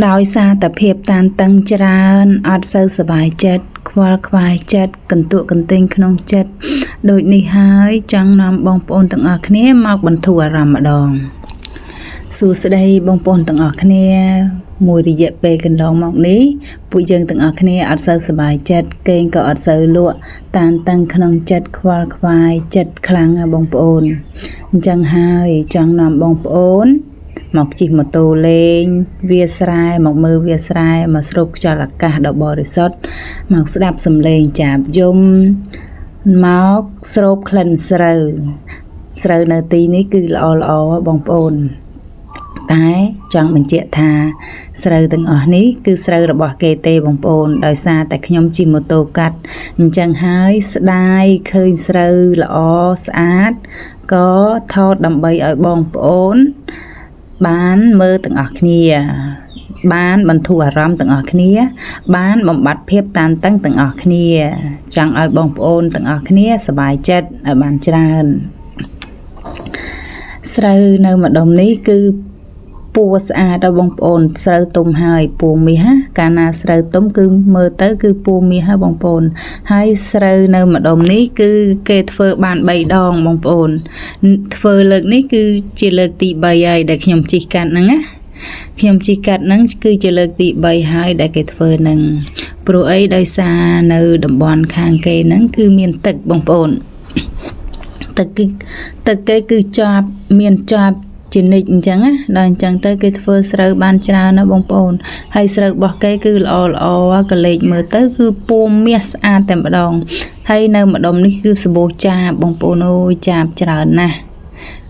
ដោយសារតែភាពតានតឹងច្រើនអត់សូវសប្បាយចិត្តខ្វល់ខ្វាយចិត្តកន្ទក់កន្ទែងក្នុងចិត្តដូចនេះហើយចង់នាំបងប្អូនទាំងអស់គ្នាមកបន្ធូរអារម្មណ៍ម្ដងសួស្តីបងប្អូនទាំងអស់គ្នាមួយរយៈពេលកន្លងមកនេះពួកយើងទាំងអស់គ្នាអត់សូវសប្បាយចិត្តគេងក៏អត់សូវលក់តានតឹងក្នុងចិត្តខ្វល់ខ្វាយចិត្តខ្លាំងណាស់បងប្អូនអញ្ចឹងហើយចង់នាំបងប្អូន មកជិះម៉ូតូលេងវាលស្រែមកមើលវាលស្រែមកស្រូបខ្យល់អាកាសដ៏បរិសុទ្ធមកស្ដាប់សំឡេងចាបយំមកស្រូបក្លិនស្រូវស្រូវនៅទីនេះគឺល្អល្អបងប្អូនតែចង់បញ្ជាក់ថាស្រូវទាំងអស់នេះគឺស្រូវរបស់គេទេបងប្អូនដោយសារតែខ្ញុំជិះម៉ូតូកាត់អញ្ចឹងហើយស្ដាយឃើញស្រូវល្អស្អាតក៏ថតដើម្បីឲ្យបងប្អូន បានមើលទាំងអស់គ្នា បានបន្ធូរអារម្មណ៍ទាំងអស់គ្នា បានបំបត្តិភាពតានតឹងទាំងអស់គ្នា ចង់ឲ្យបងប្អូនទាំងអស់គ្នាសប្បាយចិត្តឲ្យបានច្រើនស្រូវនៅម្ដុំនេះគឺពួរស្អាតដល់បងប្អូនស្រូវទុំហើយពួរមាសណាកាលណាស្រូវទុំគឺមើលទៅគឺពួរមាសហើយបងប្អូនហើយស្រូវនៅម្ដុំនេះគឺគេធ្វើបាន3ដងបងប្អូនធ្វើលើកនេះគឺជាលើកទី3ហើយដែលខ្ញុំជិះកាត់ហ្នឹងណាខ្ញុំជិះកាត់ហ្នឹងគឺជាលើកទី3ហើយដែលគេធ្វើហ្នឹងព្រោះអីដោយសារនៅតំបន់ខាងគេហ្នឹងគឺមានទឹកបងប្អូនទឹកគឺទឹកគេគឺជាប់មានជាប់ជានិច្ចអញ្ចឹងណាដល់អញ្ចឹងទៅគេធ្វើស្រូវបានច្រើនណាបងប្អូនហើយស្រូវរបស់គេគឺល្អល្អកលេចមើលទៅគឺពណ៌មាសស្អាតតែម្ដងហើយនៅម្ដុំនេះគឺសម្បូរចាបបងប្អូនអើយចាបច្រើនណាស់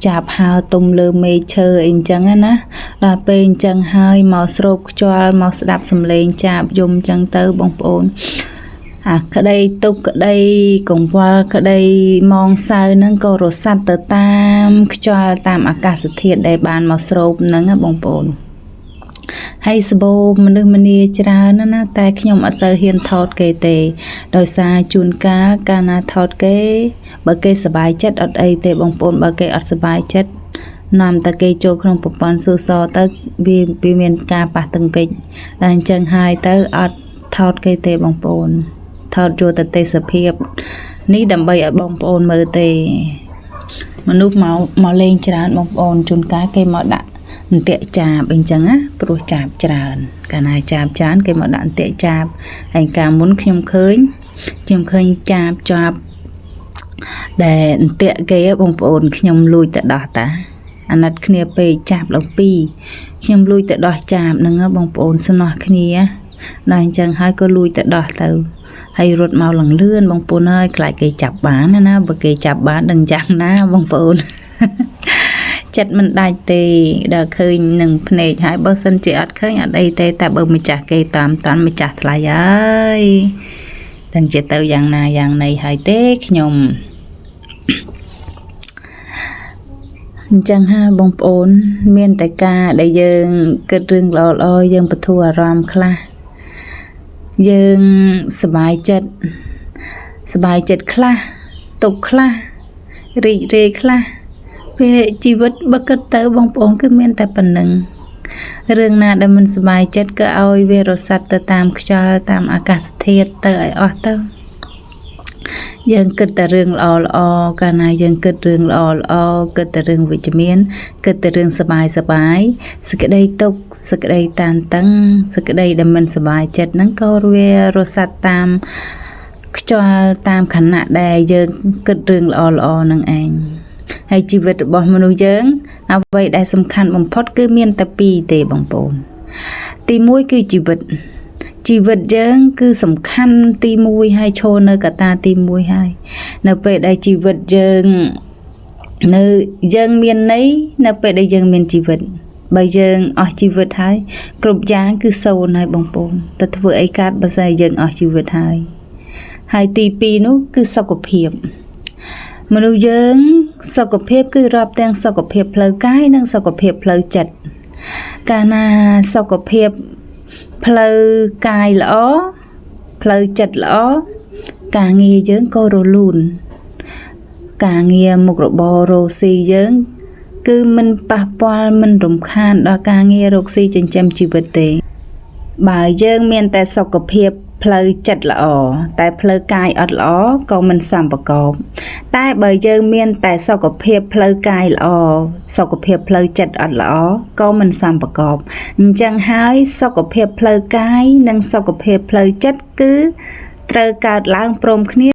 ចាបហើទុំលើមេឈើអីអញ្ចឹងណាដល់ពេលអញ្ចឹងហើយមកស្រូបខ្យល់មកស្ដាប់សំឡេងចាបយំអញ្ចឹងទៅបងប្អូនអាក្តីទុកក្តីកង្វល់ក្តីมองសៅហ្នឹងក៏រសាត់ទៅតាមខ្យល់តាមអាកាសធាតុដែលបានមកស្រូបហ្នឹងណាបងប្អូនហើយសបោមនុស្សម្នាច្រើនណាស់ណាតែខ្ញុំអត់សូវហ៊ានថតគេទេដោយសារជួនកាលកាលណាថតគេបើគេសប្បាយចិត្តអត់អីទេបងប្អូនបើគេអត់សប្បាយចិត្តនាំតែគេចូលក្នុងប្រព័ន្ធស៊ូសទៅវាវាមានការប៉ះទង្គិចតែអញ្ចឹងហើយទៅអត់ថតគេទេបងប្អូនថតយកទៅទេសភាពនេះដើម្បីឲ្យបងប្អូនមើលទេមនុស្សមកមកលេងច្រើនបងប្អូនជួនកាលគេមកដាក់អន្ទាក់ចាបអីចឹងណាព្រោះចាបច្រើនកាលណាចាបច្រើនគេមកដាក់អន្ទាក់ចាបហើយកាលមុនខ្ញុំឃើញខ្ញុំឃើញចាបជាប់ដែលអន្ទាក់គេបងប្អូនខ្ញុំលួចទៅដោះតាអាណិតគ្នាពេកចាប់ឡើងពីរខ្ញុំលួចទៅដោះចាបហ្នឹងបងប្អូនស្នោះគ្នាដល់អញ្ចឹងហើយក៏លួចទៅដោះទៅហើយរត់មកឡើងលឿនបងប្អូនអើយខ្លាចគេចាប់បានណាណាបើគេចាប់បានដឹងយ៉ាងណាបងប្អូនចិត្តមិនដាច់ទេដល់ឃើញនឹងភ្នែកហើយបើសិនជាអត់ឃើញអត់អីទេតែបើម្ចាស់គេតាមតាន់ម្ចាស់ថ្លៃហើយដឹងជាទៅយ៉ាងណាយ៉ាងណីហើយទេខ្ញុំអញ្ចឹងហាបងប្អូនមានតែការដែលយើងគិតរឿងល្អៗយើងបន្ធូរអារម្មណ៍ខ្លះយើងសប្បាយចិត្តសប្បាយចិត្តខ្លះទុក្ខខ្លះរីករាយខ្លះវាជីវិតបើគិតទៅបងប្អូនគឺមានតែប៉ុណ្្នឹងរឿងណាដែលមិនសប្បាយចិត្តក៏ឲ្យវារសាត់ទៅតាមខ្យល់តាមអាកាសធាតុទៅឲ្យអស់ទៅយើងគិតតែរឿងល្អល្អកាលណាយើងគិតរឿងល្អល្អគិតតែរឿងវិជ្ជមានគិតតែរឿងសប្បាយសប្បាយសេចក្តីទុក្ខសេចក្តីតានតឹងសេចក្តីដែលមិនសប្បាយចិត្តហ្នឹងក៏វារសាត់តាមខ្យល់តាមខណៈដែលយើងគិតរឿងល្អល្អនឹងឯងហើយជីវិតរបស់មនុស្សយើងអ្វីដែលសំខាន់បំផុតគឺមានតែពីរទេបងប្អូនទី1គឺជីវិតជីវិតយើងគឺសំខាន់ទី1ហើយឈរនៅកត្តាទី1ហើយនៅពេលដែលជីវិតយើងនៅយើងមានន័យនៅពេលដែលយើងមានជីវិតបើយើងអស់ជីវិតហើយគ្រប់យ៉ាងគឺសូន្យហើយបងប្អូនទៅធ្វើអីកើតបើស្អីយើងអស់ជីវិតហើយហើយទី2នោះគឺសុខភាពមនុស្សយើងសុខភាពគឺរាប់ទាំងសុខភាពផ្លូវកាយនិងសុខភាពផ្លូវចិត្តកាលណាសុខភាពផ្លូវកាយល្អផ្លូវចិត្តល្អការងារយើងក៏រលូនការងារមុខរបររកស៊ីយើងគឺមិនប៉ះពាល់មិនរំខានដល់ការងាររកស៊ីចិញ្ចឹមជីវិតទេ បើយើងមានតែសុខភាពផ្លូវចិត្តល្អតែផ្លូវកាយអត់ល្អក៏មិនសមប្រកប តែបើយើងមានតែសុខភាពផ្លូវកាយល្អសុខភាពផ្លូវចិត្តអត់ល្អក៏មិនសមប្រកបអញ្ចឹងហើយសុខភាពផ្លូវកាយនិងសុខភាពផ្លូវចិត្តគឺត្រូវកើតឡើងព្រមគ្នា។